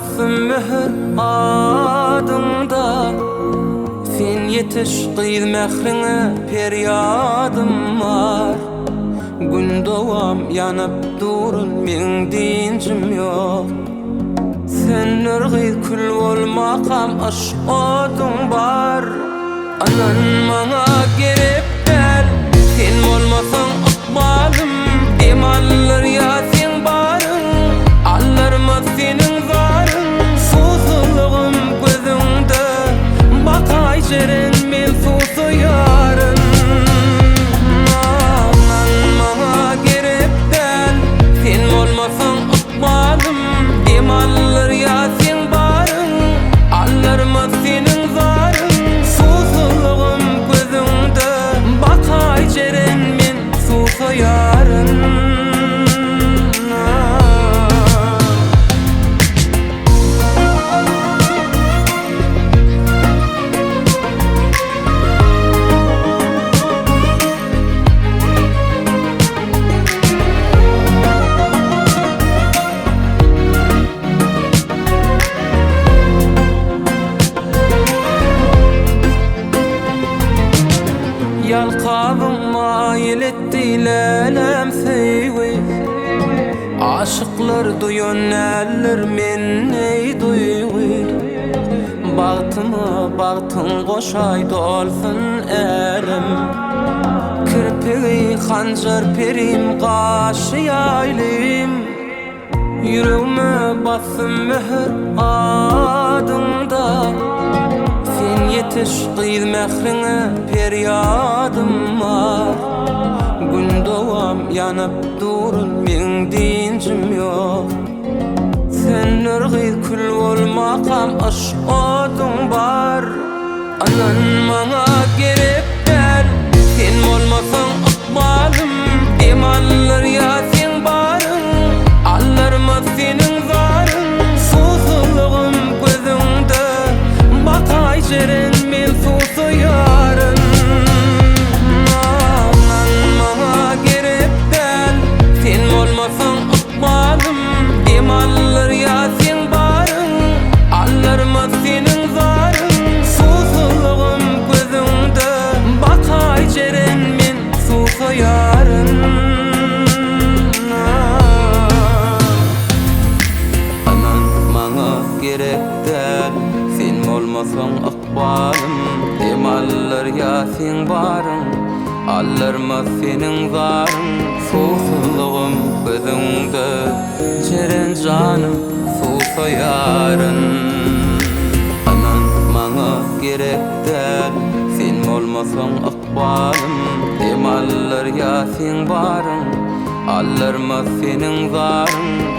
basdym möhür adyňda. Sen ýetiş gyz mähriňe perýadym bar. Gün dowam ýanyp durun meň dynjym ýok. Söndür gyz kül bolmakam yşk oduň bar. Ynan maňa gerek däl Sen bolmasaň ykbalym Dem aldyr ýa seň baryň Aldyrmaz seniň zaryň Suwsuzlygym gözüňde Bakaý jeren men suwsaýaryn Ynan maňa gerek däl Sen bolmasaň ykbalym Dem aldyr ýa seň baryň Aldyrmaz seniň zaryň Suwsuzlygym gözüňde Bakaý jeren men suwsaýaryn. Ýalkabyň maýyl etdi lälem söýgi Aşyklar duýan däldir men eý duýgy Bagtyma bagtyň goşaý dolsun älem Kirpigi hanjar perim gaşy ýaýlym Ýüregime basdym möhür adyňda Sen ýetiş gyz mähriňe perýadym bar Gün dowam ýanyp durun meň dynjym ýok Söndür gyz kül bolmakam yşk oduň bar Ynan maňa gerek däl Sen bolmasaň ykbalym Dem aldyr ýa seň baryň Aldyrmaz seniň zaryň Suwsuzlygym gözüňde Bakaý jeren men suwsaýaryn Ynan maňa gerek däl Sen bolmasaň ykbalym Dem aldyr ýa seň baryň Aldyrmaz seniň zaryň Suwsuzlygym gözüňde Bakaý jeren men suwsaýaryn Ynan maňa gerek däl Sen bolmasaň ykbalym Dem aldyr ýa seň baryň Aldyrmaz seniň zaryň Suwsuzlygym gözüňde Jeren janym suwsaýaryn Ynan maňa gerek däl Sen bolmasaň ykbalym Dem aldyr ýa seň baryň Aldyrmaz seniň zaryň.